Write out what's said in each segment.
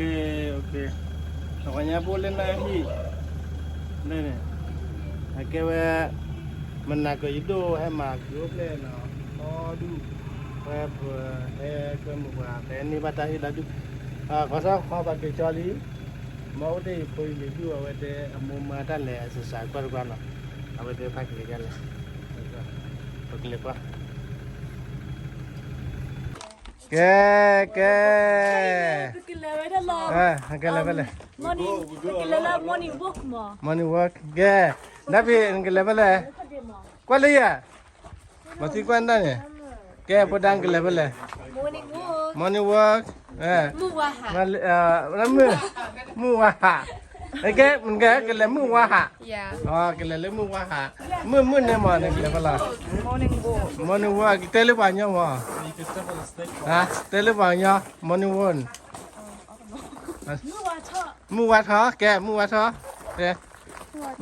ပှၤညါဖိလၢနဟံၣ် လၢန့ၣ် အကဲဝဲ မနၤကယဒိၣ်ဟဲမၤကအိၣ်ဖျဲၣ်နီၤ အီဒူၣ် ဝဲပဟဲကဲမုာ်ပှၤ ပဟဲန့ၢ်ဘၣ်တၢ်ဟ့ၣ်တၢ်ဒူၣ် ခီဆၢခီပှၤက့ၤကၠီလံ မ့ၢ်အိၣ်တ့ၢ်ယဖိယလံၤဒူၣ်အဝဲတဲ အမိၢ်မၤတၢ်လဲၤ အစစးကွၢ်တကွၢ်နီၤ အဝဲတဲဖးကလဲၤဒ်လဲၣ် ပကလဲၤကွၢ် ကဲ ကဲ ကလဲၤဖဲလဲၣ် morning walk ကဲ ဒၣ်ဖံး နကလဲၤဖဲလဲၣ် ကွၢ်လၢယၤ မၤသံကွၢ်ဒၣ်န့ၣ် ကဲ ဖိဒါနကလဲၤဖဲလဲၣ် morning walk မုၢ်ဝါဟး မုၢ် ကဲ ကလဲၤမုၢ်ဝါဟး ကလဲၤလၢမုၢ်ဝါဟး မုၢ်မုၢ်န့ၣ်မး နကလဲၤဖဲလဲၣ် morning walk တဲလၢပှၤကညီမး တဲလၢပှၤကညီ morning walk မုၢ်ဝါထီၣ် ကဲ မုၢ်ဝါထီၣ် ကဲ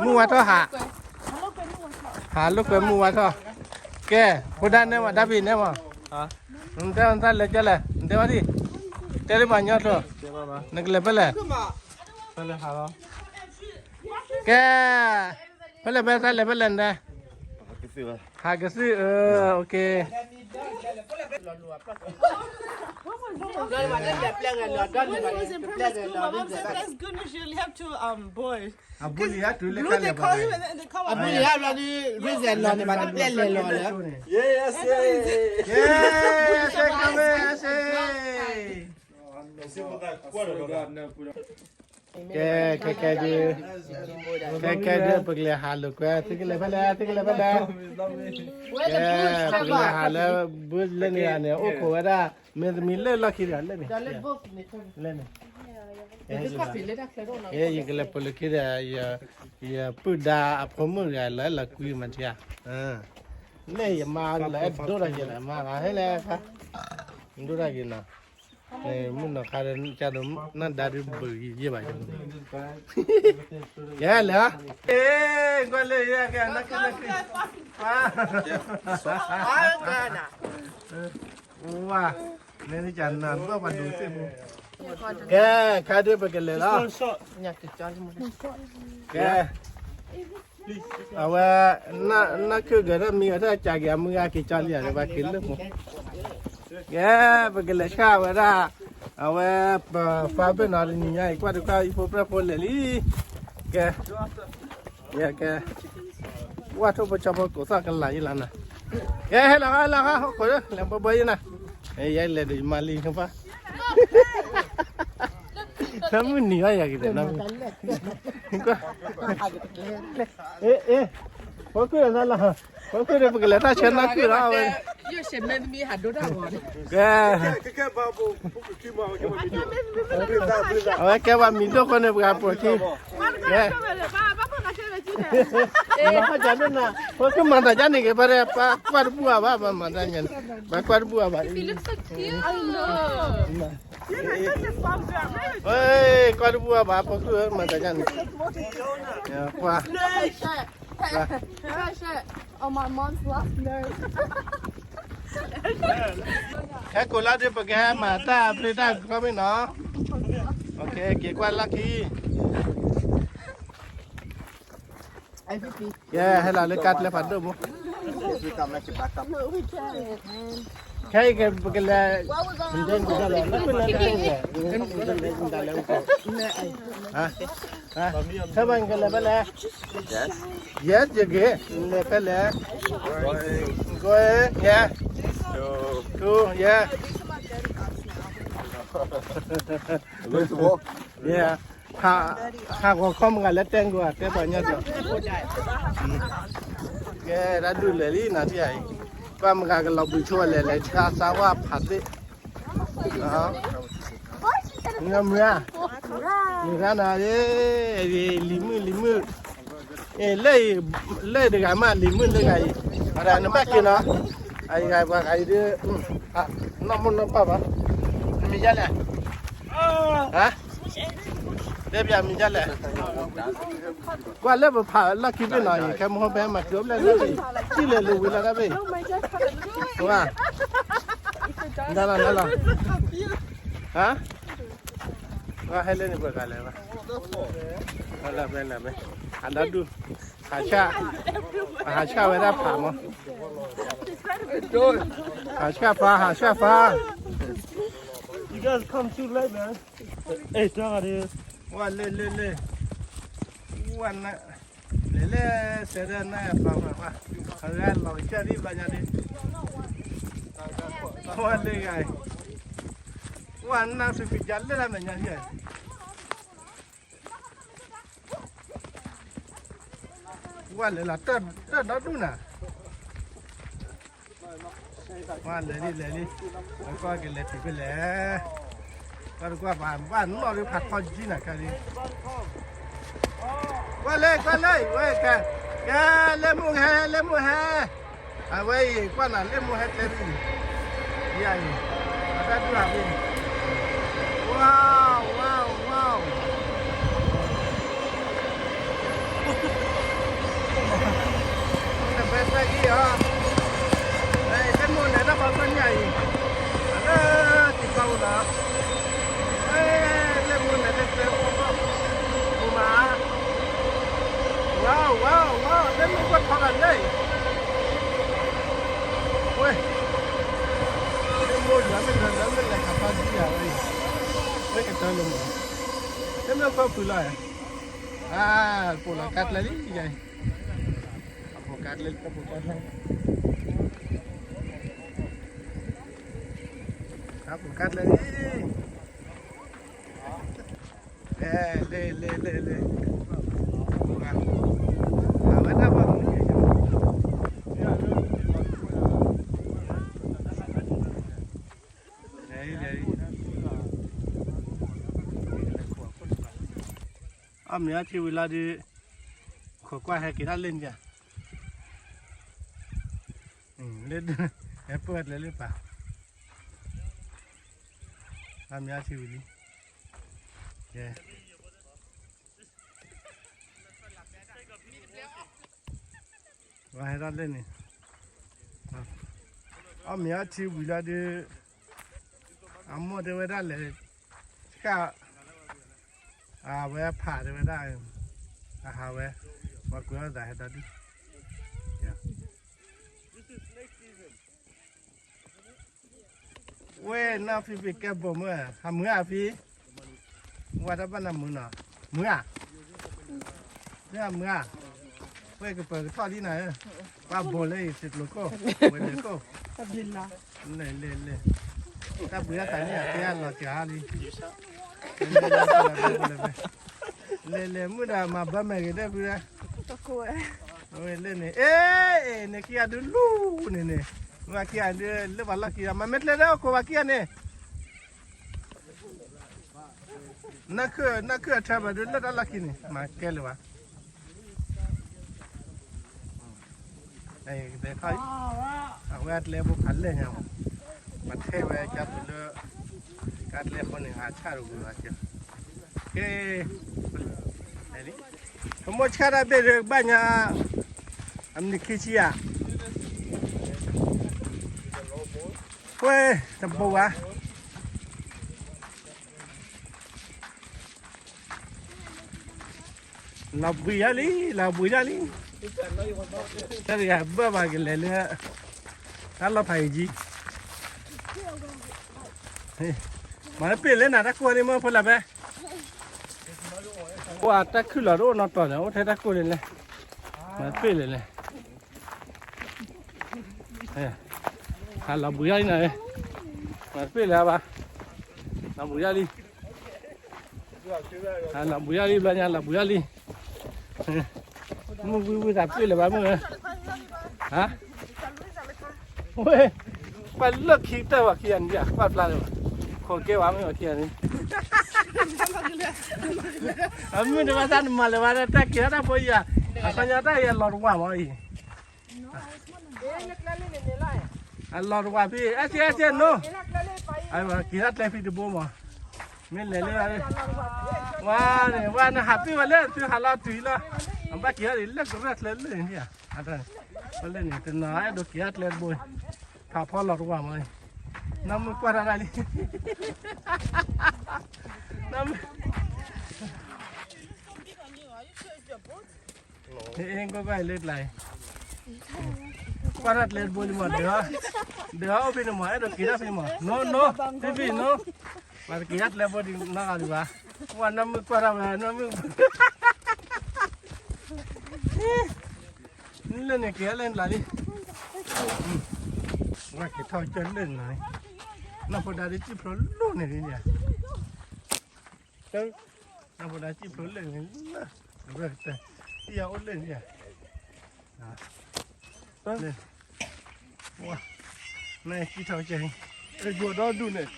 မုၢ်ဝါထီၣ် ဟးလိာ်ကွဲမုၢ်ဝါထီၣ် ကဲ ဖိဒါနဲမး ဒၣ်ဖံးနဲမး နတဲနတၢ်လဲၤကဲလဲၣ် နတဲဝဲဒၣ် တဲလၢပှၤကညီကျိာ် နကလဲၤဖဲလဲၣ် ကဲ ဖဲလဲၣ်ဖဲတၢ်လဲၤဖဲလဲၣ်နတဲ ဟးကသုၣ် အၢ okay အဘူးလံၤဟဲတုၤလၢကါလဲၤဘၣ်န့ၣ် အဘူးလံၤဟဲလီၤဒုး ရ့ၣ်စဲးလီၤန့ၣ်ဘၣ်န့ၣ် ပျဲလဲၤလီၤလၢ ကဲ ခဲခဲဒုး ခဲခဲဒုး ပကလဲၤဟးလိာ်ကွဲ သုကလဲၤဖဲလဲၣ် သုကလဲၤဖဲလဲၣ် ကဲ ပကလဲၤဟးလၢ ဘုလၢန့ၣ်န့ၣ် အိၣ်ခိးဝဲဒၣ် မင်းသမီးလၢလီၢ်ခံတဂၤလၢန့ၣ် လၢန့ၣ် ကဲ ယကလဲၤပိာ်လိာ်ခံဒီး ယပုၢ်ဒါအဖိမုၣ်တဂၤလၢလီၤကွံမးထံဧါ လၢယမါလၢအဲၣ်ဒိၣ်တၢ်က့ၤလၢမါဂၤဟဲလဲၣ်ခါ ဒိၣ်တၢ်က့ၤနီၤ မုၣ်နီၤခါဒီးကၢ်ဒီးနၢ်ဒါဒုးဘုးယံာ်ယံာ်ဘၣ် ကဲလဲၣ် ကွၢ်လၢယကဲနၢ်က့ၤနၢ်က့ၤ ဝါ မ့ၢ်နကနၢ်ဘၣ်ပှၤဒိးသ့ၣ်ဖိ ကဲ ခါဒုးပကလဲၤလီၤ ကဲ အဝဲ နၢ်ခုၣ်ဂဲၤထီၣ်မံဂဲၤထီၣ်ကးက့ၤအမုၢ်ဂၤက့ၤကၠီလံ အဝဲက့ၤလၢမူ ကဲ ပကလဲၤဆှၣ်ဝဲဒၣ် အဝဲ ပဖးဘ့ၣ်နီၤတနံၤညါအံၤ ကွၢ်တကွၢ်အံၤဖိပြဲၣ်ဖိလဲၤလံ ကဲ ယကဲ ဝၣ်ထိၣ်ဖိဆီဖိကိးသီၣ်ကလာ်ယံၤလီၤနီၤ ကဲ ဟဲလီၤဟဲလီၤဟဲ ဟီၣ်ခိၣ် လဲၤဘီဘီယံၤနီၤ ယဲလဲၤဒီးယမါလံ နမုၢ်နံၤဘၣ်ယၤက့ၤဒီးနီၤ ကွၢ် အ့ အ့ ဖိခွါလီၤ ဖိခွါဒီး ပကလဲၤတၢ်ဆၢနီၢ်ခုၣ်လီၤ အဝဲ ကဲ အဝဲကဲပှၤမံၤဒိၣ်ဃိန့ၣ် ပှၤပိာ်ခံ ကဲ လီၤဟါကဒိၣ်နၤ ဖိခွါမၤတၢ်ယါန့ၣ်က့ၤ ပှၤကွၢ်တဘူၣ်အါဘၣ် ပှၤမၤတၢ်ညါန့ၣ် ပှၤကွၢ်တဘူၣ်အါဘၣ် ကွၢ်တဘူၣ်အါဘၣ် ဖိခွါမၤတၢ်ယါန့ၣ် ကွၢ် ဟဲကိးလၢဒ်ပကဟဲမၤတၢ်ဖျ့တၢ်ခီမ့ၢ်နီၤ က့ၤကွၢ်လၢခံ ကဲ ဟဲလီၤလၢကါကျဲဖးဒိၣ်ဖိ ခဲအံၤပကလဲၤ ဖဲဘၣ်နကလဲၤဖဲလဲၣ် Yes ယက့ၤ လဲၤဖဲလဲၣ် Going yeah two yeah yeah ဟးဂီၤခီမဂၤလၢတဲဂီၤ တဲပှၤညီဒီး ကဲ တၢ်ဒုးလဲၤလံနီၤ ထံၣ်အံၤ ပှၤမဂၤကလီၤဘှံးဆိလဲၤ လဲၤဆါစါဝါဖးသ့ၣ် မုၢ်မုၢ်ဧါ မုၢ်ရါနီၤ လံၤမုၣ်လံၤမုၣ် လၢ လၢတဂၤမး လံၤမုၣ်လၢဂၤအံၤ အဒၣ်နဘၣ်က့ၤနီၤ အဂၤပှၤဂၤအံၤဒ် နီၢ်မိၢ်နီၢ်ပၢ်ဘၣ် မံၤဒ်လဲၣ် တဲပျးမံၤဒ်လဲၣ် ကွၢ်လၢပဖးလီၢ်ခံဘ့ၣ်နီၤ ယခဲမဟိဖဲမၤကျိၤဘျဲၣ်လၢ ထံၣ်လဲၤလိာ်ဝံၤလီၤတၢ်ဘ့ၣ် ဝါ နလီၤနလီၤ ဟါ ဟဲလၢန့ၣ်ပှဲၤဂၤလဲၣ်ဘၣ်, လၢမဲလၢမဲ, အဒၣ်ဒူၣ်, ဟးဆၣ်, အဟးဆၣ်ဝဲဒၣ်ဖးမး, ဟးဆၣ်ဖး ဟးဆၣ်ဖး. You guys come too late, man. အဲ တၢ်ဂၤဒီး, ဝဲလဲၤလဲၤလဲၤ, ဝဲန လဲၤလဲၤ စဲးဒၣ်နၢ်ပာ်ဝဲဘၣ်, အဂၤလီၤကစၢ်ဒ်ဘျီညါဒ်, ဝဲလၢဂၤအံၤ, ဝဲနၢ်စူၤကစၢ်လၢတၢ်မဲာ်ညါဒ်, ဝဲလဲၤလီၤတၢ်ဒီဒူၣ်နၤ. ဝဲလဲၤလံ လဲၤလံ, အကွၢ်ကလဲၤတုၤဖဲလဲၣ်, ကွၢ်တကွၢ်ဘၣ် ဘၣ်နီၣ်ဒ်ဖးထီကံနၤခါဒ်, ကွၢ်လၢ ကွၢ်လၢ ဝဲ, ကဲ, လ့ၣ်မိၢ်ဟဲ လ့ၣ်မိၢ်ဟဲ, အဝဲအံၤ ကွၢ်နၤ လ့ၣ်မိၢ်ဟဲကျဲဒ်အံၤ, ယၤအံၤ, အတၢ်ဒူၣ်ဟးဖဲန့ၣ်, wow, wow, wow. နဘဲသၢဂံၢ်အီၤ, လ့ၣ်မိၢ်လဲၤတၢ်ဖီခိၣ်ညါအံၤ, အလၢက့ၤပာ်အိၣ်လီၤ, လ့ၣ်မိၢ်လဲၤတၢ်ကျဲအိၣ်, မၤ, wow, wow, wow, လ့ၣ်မိၢ်ကွၢ်ထီတၢ်လၢအံၤ, ဝဲ, လ့ၣ်မိၢ်ယွၤမ့ၢ်လၢလၢမ့ၢ်လဲၤခးဖးဒံယၤဝဲအံၤ, ဝဲကတၢၢ်လၢမၤ, လ့ၣ်မိၢ်ဖီဖုလီၤ, အါ, ပိာ်လီၤကါကျဲလံယၤအံၤ, အပိာ်ကါကျဲလံ အပိာ်ကါကျဲလံ, အပိာ်ကါကျဲလံ, လဲၤ လဲၤ လဲၤ လဲၤ လဲၤ, အဝဲဒၣ်ဘၣ်မုၢ်, လဲၤ လဲၤ, အီၣ်မ့ၤအီထံဝံၤလီၤဒီး, ခိးကွၢ်ဟဲက့ၤတၢ်လၢန့ၣ်ဧါ, လၢ, ဟဲပၢၢ်ကျဲလၢပၢ်, အီၣ်မ့ၤအီထံဝံၤလံ, ကဲ ဝဲဟဲဒၣ်လၢန့ၣ်, အီၣ်မ့ၤအီထံဝံၤလီၤဒီး, အမိၢ်တဲဝဲဒၣ်လဲၤ, ဆှၣ်, အဝဲဖးတဲဝဲဒၣ်, အဟးဝဲ, ပှၤကွဲးအီၣ်သးဟဲဒီဒူၣ် ဝဲနီၢ်ဖံဖံကဲဘိးမုၢ်, ဟးမုၢ်ဧါဖံ, ဝဲတဘၣ်နမုၢ်နီၤ, မုၢ်ဧါ, မုၢ်ဧါ, ဝဲကပၢၤကထီၣ်ဒ်နၤဧၢ, ပှၤဘိးလၢအံၤ စ့းကျိၤခိၣ်, ဝဲလဲၤခိၣ်, လဲၤလဲၤလဲၤ, တၢ်ဘှံးတၢ်သးန့ၣ် အတဲအလီၤစှၤလံ, လဲၤလဲၤမုၢ်ဒီးမၤဘၢမဲာ်ဂ့ၤဒဲၣ်ဖုဒၣ်, ဝဲလၢန့ၣ်, အ့, န့ၣ်ခံဂၤဒုးလူၤန့ၣ်န့ၣ်, မ့ၢ်ခံဂၤဒုးလၢပှၤလီၢ်ခံဂၤ မၤမ့ၢ်ကျဲဒၣ်အိၣ်ခိးပှၤခံဂၤန့ၣ် နၢ်ခုၣ်အထၢဘၣ်ဒုးလၢတၢ်လီၢ်ခံန့ၣ် မၤကဲလၢၤဘၣ်. တဲခီ, အဝဲအကျဲဖိဖးလဲၢ်ညါမး, ပှၤထဲဝဲကၢ်ပူၤလၢ ကၢ်ကျဲဖိန့ၣ် အဆၣ်တဂုၤလီၤက့ၤ, ကဲ, ပမိၢ်ဆၣ်တၢ်ဘ့ၣ်ဒုးကဘၣ်ညါ, အမနုၤခံဆံဧါ, ဝဲ, တဘိးဘၣ်. လီၤဘှံးယါလံ, လီၤဘှံးယါလံ, တၢ်တဂၤဘၣ်ဘၣ်ကလဲၤလၢ တၢ်လီၢ်ဖးအံၤကံ, မၤတပ့ၢ်လဲၣ်နၤ တၢ်ကိၢ်န့ၣ်မ့ၢ်ဖိလၢ်ဖဲ, ပှၤတၢ်ခုၣ်လီၤတအိၣ်နီတီၤန့ၣ် အိၣ်ထဲတၢ်ကိၢ်န့ၣ်လဲၣ်, မၤတပ့ၢ်လဲၣ်လဲၣ်. လီၤဘှံးယါလံနၤ, မၤတပ့ၢ်လဲၣ်ဘၣ်, လီၤဘှံးယါလံ, လီၤဘှံးယါလံ ဘျီညါ လီၤဘှံးယါလံ, မုၢ်ဝံၤဝံၤသးပ့ၢ်လၢၤဘၣ်မုၢ်, ဝဲ, ကွၢ်လၢခံတၢ်ဝဲခံဂၤန့ၣ် ကွၢ်ဖျါလၢၤဘၣ်, ခိးကဲဝဲမ့ၢ်ဝဲခံဂၤန့ၣ် အမုၢ်တဘၣ်တၢ်နမၤလၢၤဘၣ်ဒီး တၢ်က့ၤထီၣ်တၢ်ဖိယၤ, အခီညါတၢ်အံၤအလီၤတဝၢ်မးအံၤ, အလီၤတဝၢ်ဖဲ အဲၣ်စ့ အဲၣ်စ့ နိ, က့ၤထီၣ်ကျဲဖံတဘိမး, မ့ၢ်လဲၤလၢ ဝဲန့ၣ် ဝဲနဟးပ့ၢ်ဝဲလၢ သုဟးလီၤတုၤလီၤ, အဘၣ်က့ၤထီၣ်လၢကရၢၢ်ကျဲလၢန့ၣ်ဧါ, လၢန့ၣ် တနီၤအဲၣ်ဒိးက့ၤထီၣ်ကျဲတဘိ, ဖးဖီလီၤတဝၢ်မး, နီၢ်မုၢ်ကွၢ်တၢ်ဒၣ်လံ, နီၢ်မုၢ် အ့ ကွၢ်ကွၢ်လၢကျါအံၤ, ကွၢ်တၢ်ကျဲတဘိလံမး, ဒၢး, ဒၢးအိၣ်ဖဲန့ၣ်မး, အဲၣ်ဒိးက့ၤတၢ်ဖဲန့ၣ်မး, နိ နိ ဖဲဖဲနိ, ပှၤတက့ၤတၢ်ကျဲဘိဒံးနီတဂၤဒံးဘၣ်, ပှၤနီၢ်မုၣ်ကွၢ်တၢ်ဝဲနီၢ်မုၣ် လၢန့ၣ်က့ၤလၢနလၢ်လံ, ဝဲက့ၤထီၣ်ကၢၢ်လၢနလၢ်လံ, နီၢ်ဖိဒါဒ်စံၣ်ဖျိလၢန့ၣ်လံ, နီၢ်ဖိဒါစံၣ်ဖျိလၢန့ၣ်လၢ, အဝဲကတၢၢ်, အံၤအအိၣ်လၢန့ၣ်ဧါ ဝါ, နစံၣ်ထီၣ်ကဲ, ယိၤဒီဒူၣ်န့ၣ်,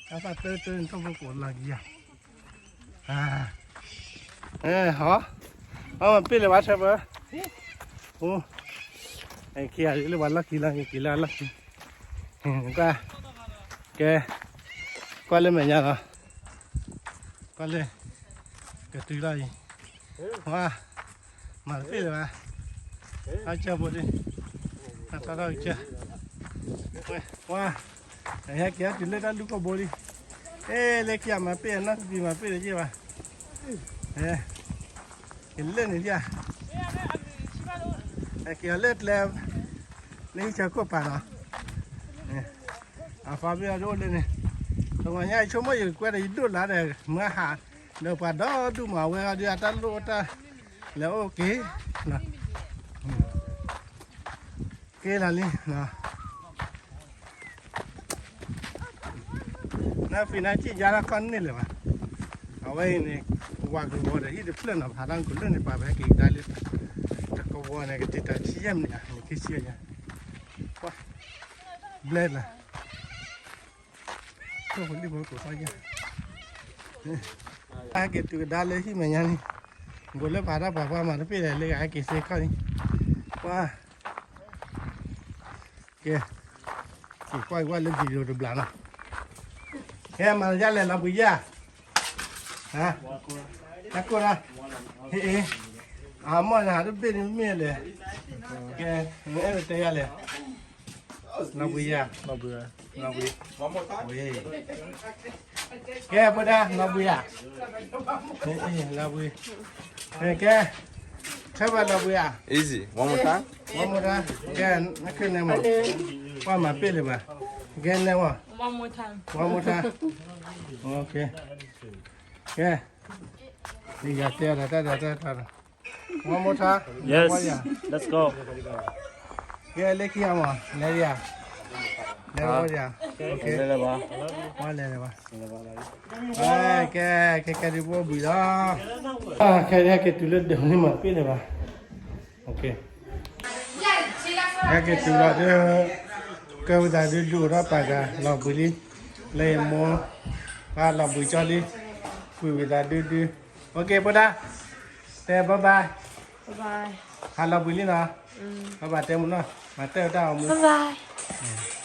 အသးတၢတၢထီၣ်ဖိကိးလၢကယၤ, ဟီ, အမၤပ့ၢ်လၢၤဘၣ်ဆၢပၢ, အိ, ခံဂၤလၢပှၤလီၢ်ခံလီၤ, က့ၤလၢအလီၢ်ခံ, ကွၢ်, ကဲ, ကွၢ်လၢမဲာ်ညါလီၤ, ကွၢ်လၢ, ကတုၤလီၤအံၤ, ဝါ, မၤတပ့ၢ်လၢၤဘၣ်, အကၢၢ်ဖိဒံး, အထီၣ်ထီၣ်ကစၢၢ်, ဝါ, ဟဲက့ၤအီၤတုၤလၢတၢ်လူၢ်ခိၣ်ဘိလံ, အဲ လၢခံဂၤမၤပ့ၢ်အနီၢ်တံၤမၤပ့ၢ်လၢၤဘၣ်, ကလၢာ်န့ၣ်ဒံးဧါ, က့ၤအီၤလၢကျဲ, လၢဟံၣ်ဆၢခိၣ်ပၤလီၤ, အဖးဘ့ၣ်အီၤဒ်အိၣ်လၢန့ၣ်, တဂီၤညါအဆိကမိၣ်ယကကွဲဒီးယဒိၣ်လၢဒီးမၢဟး, ဒီးပှၤဒီဒူၣ်မးဝဲအီၤဒုးအတၢ်လိၣ်တၢ်လဲၤအိၣ်က့ၤ, က့ၤလီၤလံ နဖံးနါစံၣ်ယါလၢခီၣ်န့ၣ်လၢၤဘၣ်, အဝဲအံၤန့ၣ်, ဝၤကဝီၤဒီးဟံၣ်တဖျၢၣ်နီၤ ဖးတၢ်ကလၢာ်န့ၣ် ပာ်ဖဲက့ၤကဒါလၢ, တကဝီၤန့ၣ် ကတံာ်တာ်ဆံယဲၢ်မံးနံး နံးခံဆံယဲၢ်, ဘျဲၣ်လၢ, ထိၣ်ဖိလံၣ်ဖိကိးထီၣ်ယဲၢ်, အဟဲက့ၤတုၤကဒါလၢဟံၣ်မဲာ်ညါန့ၣ်, ဘူးလၢပာ်တၢ်ပာ်ပှၤမၤတပ့ၢ်လဲၣ်လၢအဟဲက့ၤစ့ခီၣ်န့ၣ်, ပှၤ ကဲ, က့ၤကွၢ်ကွၢ်လၢ video တဘျီနီၤ, ကဲမၤယါလဲၣ်လီၤဘှံးယါ, ဟါ, ဟဲကိၢ်ဒၣ်, ဟ့ၣ်အ့ၣ်, အမီၢ်နၤဟးတဘ့ၣ်န့ၣ်မ့ၢ်လဲၣ်, ကဲ, နအဲၣ်ဒိးတဲယါလဲၣ်, လီၤဘှံးယါ, လီၤဘှံး, ဝဲ ကဲ ဖိဒါ လီၤဘှံးဧါ, လီၤဘှံး, ကဲ, ဆၢဘၣ်လီၤဘှံးဧါ, one more time, one more time, ကဲ, နခဲန့ၣ်မး, ပှၤမၤပ့ၢ်လၢၤဘၣ်, ကဲနဲမး, one more time, one more time, ကဲ, ယတဲဒီးတၢ်ဒီးတၢ်ဒီး one more time, yes, let's go, ကဲ လၢခံဂၤမး လဲၤယါ, လဲၤဝဲယါ, လဲၤလၢၤဘၣ်, ဝဲလဲၤလၢၤဘၣ်, ကဲ, ကဲ ကဲ ဒုးဘိဘှံးလီၤ, ခဲအံၤက့ၤတုၤလၢဒိးန့ၢ်မၤပ့ၢ်လၢၤဘၣ်, ကဲ က့ၤတုၤလီၤဒီး, ကဲဝံသးဒုဒုအိၣ်ထီၣ်ပာ်ကၤ လီၤဘှံးလံ, လၢယမိၢ်, ပှၤလီၤဘှံးကၠီလံ, ကွံာ်ဝံသးဒုဒု, โอเค ဖိဒါ, တဲ bye bye, ဟးလီၤဘှံးလံနီၤ, bye bye တဲမုၢ်နီၤ, မၤတဲဝဲတၢ်အီမူ, bye bye.